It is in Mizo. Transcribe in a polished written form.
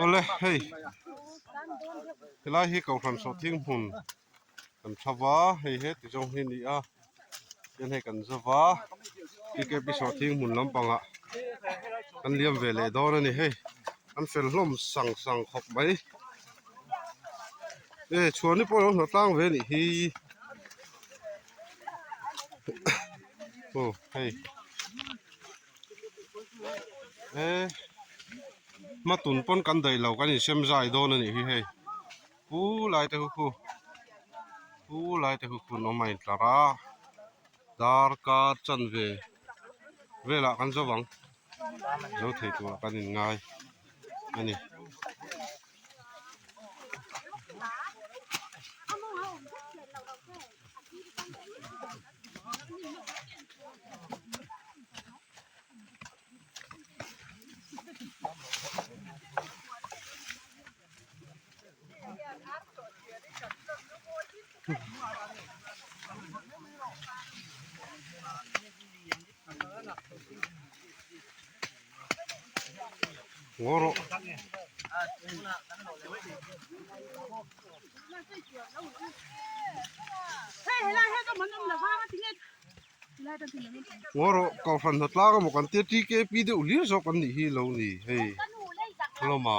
Awle hei helai hi kohhran sawhthing hmun kan thava hei heti zawng hi a ni a chuan hei kan zova TKP sawhthing hmun lampangah kan liam ve leh dawn a ni hei an fel hlawm sang sang khawp mai e chhuani pawh a lo hnawh tlang ve a nih hi aw hei. E hmatun pawn kan daih lo kan insem zai dawn a nih hi hei pu lai te khu khu pu lai te khu khu an awm a intlar a darkar chanve velah kan zo vang zo thei turah kan inngai a ni. Ngaw rawh. Ngaw rawh kohhran hna tlang emaw kan tia TKP deuh hlir zawk an nih hi lo ni hei hlawm a.